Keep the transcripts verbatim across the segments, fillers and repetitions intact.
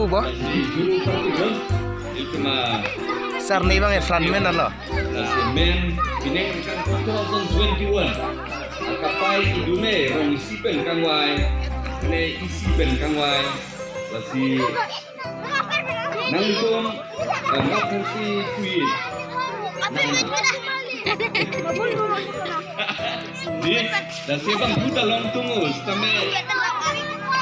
Pu bo. Lasi juru parpidun, ilitum a Sar ne bang e frontman alo. Lasi men, pining angkang two thousand twenty-one. Akapai kedun e rong isi pen kangvai, ne isi pen kangvai. Lasi nangtum, eh, matang si kui. Nang. Di, lasi bang juta longdun o, sitame.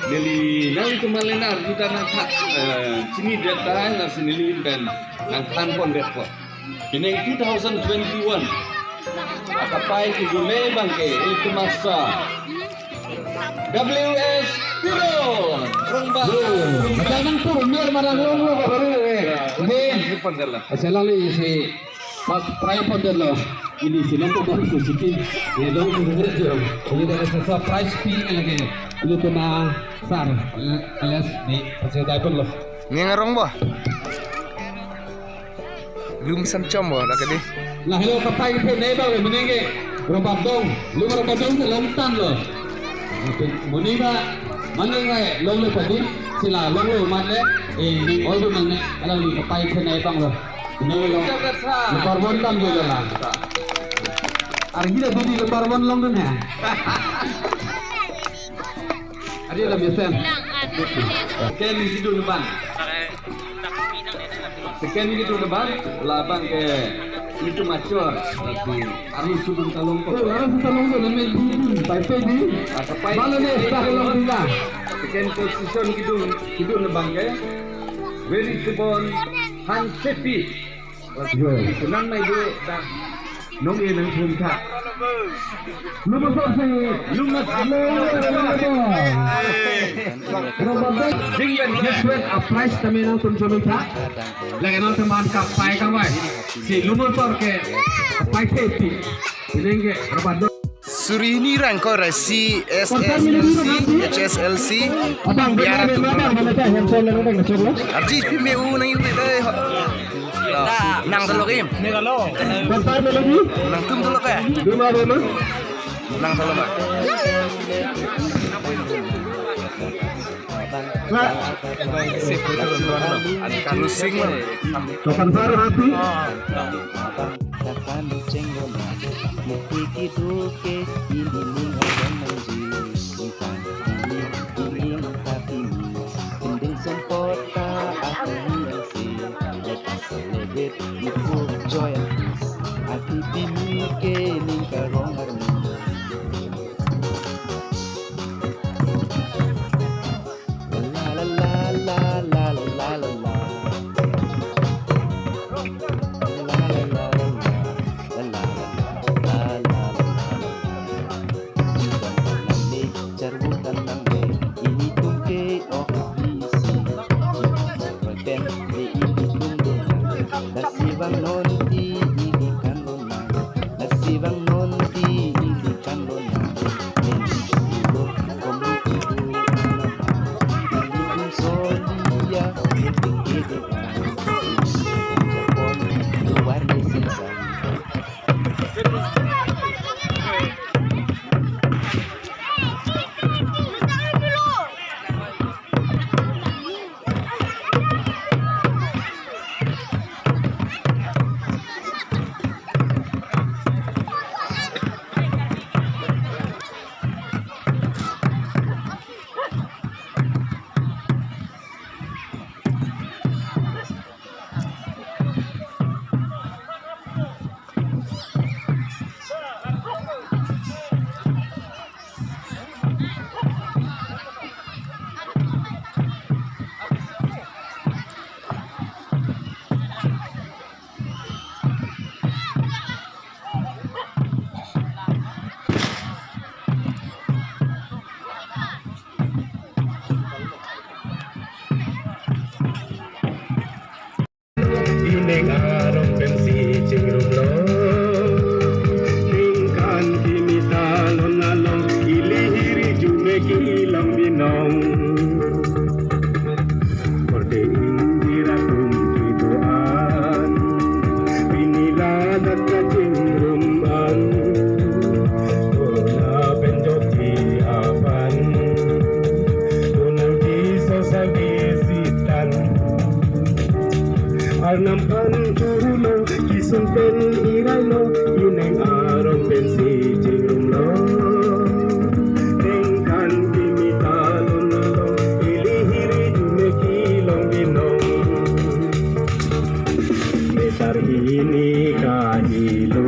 Neli nangtum malenar juta nangthan, eh, chinidet tahai, lasi neli pen nangthan pondet po. Pining two thousand twenty-one. Akapai kedun e bang ke, ilitum a sar W S Teron. Rong ba. Yo, macam nang turun mer marang longlo ba baru, eh. Ini. Ini pon dalam. Asal alangli si first prize pondetlo. Ini si nang turun si siti. Ini dong si siti. Ini dari sasa prize pi lagi. Ilitum a sar, eh, alias di pasal dai ponlo. Ning arong bo. Lum san chom bo, dak di. Lahelo kapai kephet ne bang le, meneng ke. Rombak dong, lum rombak dong si longtanglo. Muni ba, maneng ke, longlo padi, si la longlo mat le, eh, ning oi dun nang ne, alangli kapai kephet ne banglo. Meneng lo, number one dam dolo la. Argi la didi number one longdun he. Ari la mesen. Second kedun abang. Second kedun abang, labang ke ilitum a chor, lasi arni sudun kalong ko. Oh, arni sudun kalong ko, name dun, pai pe di. Ah, kapai. Malu ne, sudah kalong dun la. Second position kedun, kedun abang ke Very Sibon Hansepi. Yo. Kunan mai do dak nong e nangtum tha. Lumur sor si. Lumur. Lumur. Jingwen jingwen a prize tame nangtum choming tha. Lagi nangtum an kapai kawai. Si Lumur sor ke kapai thepi. Ini ke rabat do. Suri ni rang ko ra C S S L C, H S L C. Abang, biar abang, abang, abang, abang, handphone lang, abang, chok lo. Arji, pi me u nang yu dai ho. Nang telok im. Kontar melodi. Nangtum telok ya? Duma, duma. Nang telok ma. Nah. Lusing ma. Kapan baru hati? Kapan ceng lo na, mukwi kiduke, ili ning abang nangji. Ingkang ini, ini tapi mi, pending sempota, aku ni asi. Let us celebrate with full joy and peace. Ati pimi ke ning karong arni. La la la la la la la la la. La la la la la la la la la. Judang tanang le, charbu tanang le, ilitum ke ok isi. Charbu tan le ilitum de. Lasi bang non di ilikan lonang. Lasi bang non di ilikan lonang. Meni ulo komiti ulo anapa. Ilitum solia, ilitum kede. Japon, luar de sisa. Ining arong pensi chingrum lo. Ningkan kimi ta lon along, ili hiri jume kilong binong. Korte ingjir atum kidoan, pini ladak kachingrum an. Corona pen jokji aphan, konang kiso sagi sitan. Arnam phan churu lo, kisung pen irai lo, ining arong pensi chingrum lo. Ningkan kimi ta lon along, ili hiri jume kilong binong. Metar hini kahilo,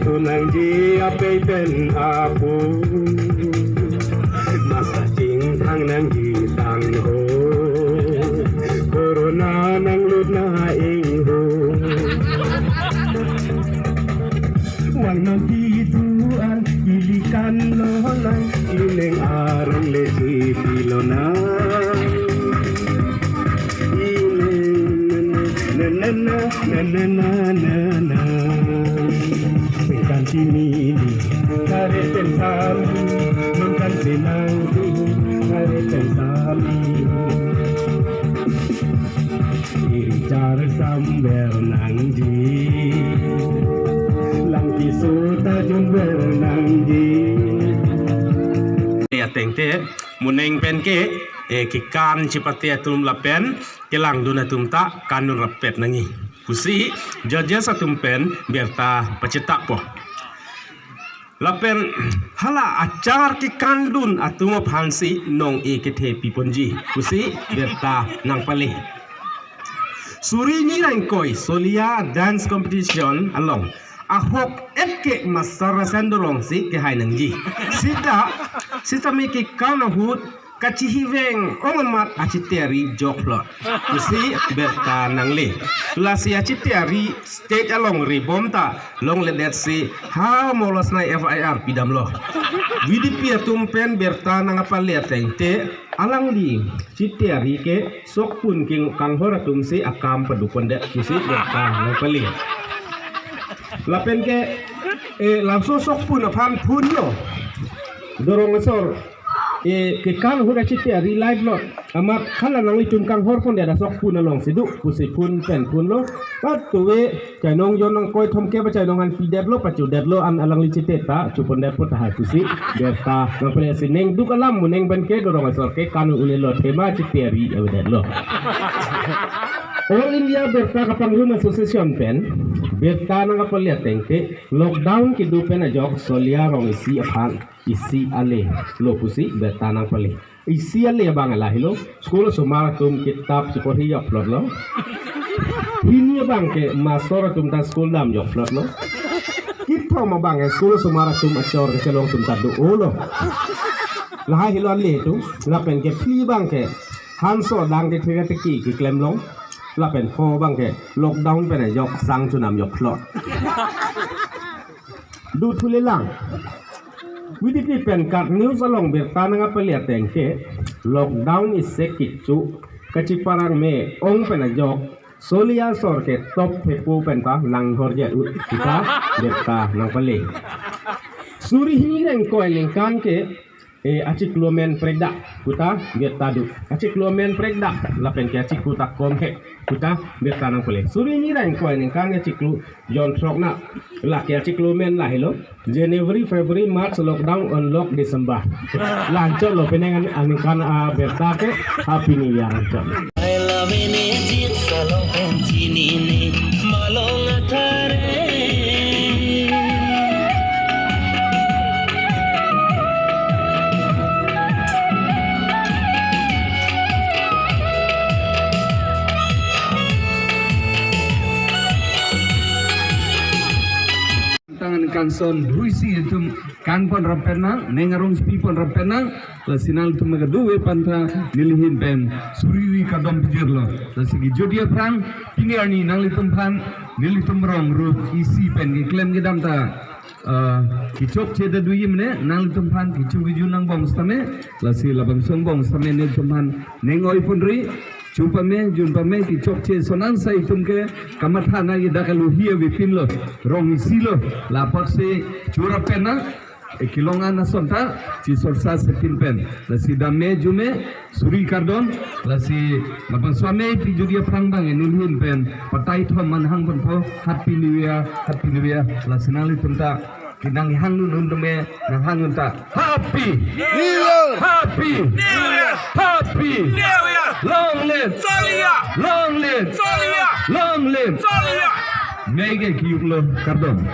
konangji apei pen apo. Masa chingthang nangji tangho, corona nanglut na ingho. Vang nangji duan, ilikan lo lang, ining arong le chipilo na. Ining na na na na na na na. Singkan kimi, kare pen sami, mangkan senang tu, kare pen sami. Ichar samber nangji, lang kiso ta jumber nangji. Ya tengte, moneng pen ke, eh, kekan chipate atum lapen kelangdun atum ta kandun rapet nangji pusi judges atum pen birta pachethakpo. Lapen hala achar kekandun atum aphansi nong-e kethe piponji pusi birta nangpale. Suri ni rengkoi Solia dance competition along ahok et ke Master Rasen Dorong si kehai nangji. Sita, sitame kekan ahut Kachihiveng ong amat achiteyari joklo pusi birta nangle. Lasi achiteyari stage along ribom ta longledetsi ha Molasnai F I R pidamlo. V D P atum pen birta nangpale ateng te alangli chiteyari ke sokpun king kanghor atumsi akam padupondet pusi birta nangpale. Lapen ke, eh, labangso sokpun aphan phunlo. Dorong asor, eh, kekanghor achiteyari live lo. Amat hala nanglitum kanghorpondet asokpun alongsi do pusi phun pen phunlo. Patuve chainong jon nangkoi thomkep achainong aphan pidetlo, pachudetlo, an alangli chite ta chupondetpo tahai pusi birta nangpale. Si neng duk alam mo neng pen ke dorong asor ke kan unelo, thema chiteyari avedetlo. All India Birta Kapangrum Association pen birta nangpale ateng te lockdown kedo pen ajok Solia rong isi aphan isi ale lo pusi birta nangpale. Isi ale abang lahelo, school osomar atum kitap chiporhi jokplotlo. Hini abang ke master atum ta school dam jokplotlo. Kethom abang ke school osomar atum achor kechelong atum ta do-olo. Lahai helo ale atum, lapen ke phli abang ke hanso adang ke thek teki keklem long. Lapen pho abang ke lockdown pen ajok sang chunam jokplot. Do thulelang. V D P pen KAT News along birta nangpale ateng ke lockdown isi kecho kachiparang me ong pen ajok Solia asor ke top thepo pen ta langhor jet ut puta birta nangpale. Suri hini ingkoi ningkan ke, eh, achiklo amen prekdak puta birta do. Achiklo amen prekdak lapen ke achiklo ta komhek puta birta nangpale. Suri hini ingkoi ningkan achiklo jon throk na, lake achiklo amen lahelo. January, February, March lockdown, unlock December. La anchotlo penang an-, aningkan abirta ke. Happy New Year anchot. I love ini jit salong pen chinine malong athare. Tangan kanson duisi atum kanpon rap pen nang, neng arong sipipon rap pen nang, lasi nanglitum kadokave aphanta neli ahin pen suri ri kardom pajirlo. Lasi kejut aphrang pini arni nanglitum aphan nelitum rong rup isi pen keklem kedam ta, eh, kechokche ta do imne, nanglitum aphan kecho kejun nangbom setame, lasi labangso angbong setame nelitum aphan neng oi ponri, chu pame, jun pame, kechokche sonang sai atum ke kamatha nangji dak aluhi avepinlo, rong isi lo, lapotsi chu rap pen nang, eh, kelong an ason ta chisorsa sepin pen. Lasi dam me, ju me, suri kardom, lasi labangso me pi jut aphrang abang neli ahin pen patai thom manghang ponpo, Happy New Year, Happy New Year, lasi nanglitum ta kenanghang nun nun tame, nanghang nun ta. Happy New Year! Happy New Year! Happy New Year! Long live Solia! Long live Solia! Long live Solia! Mege kiyuklo, kardom.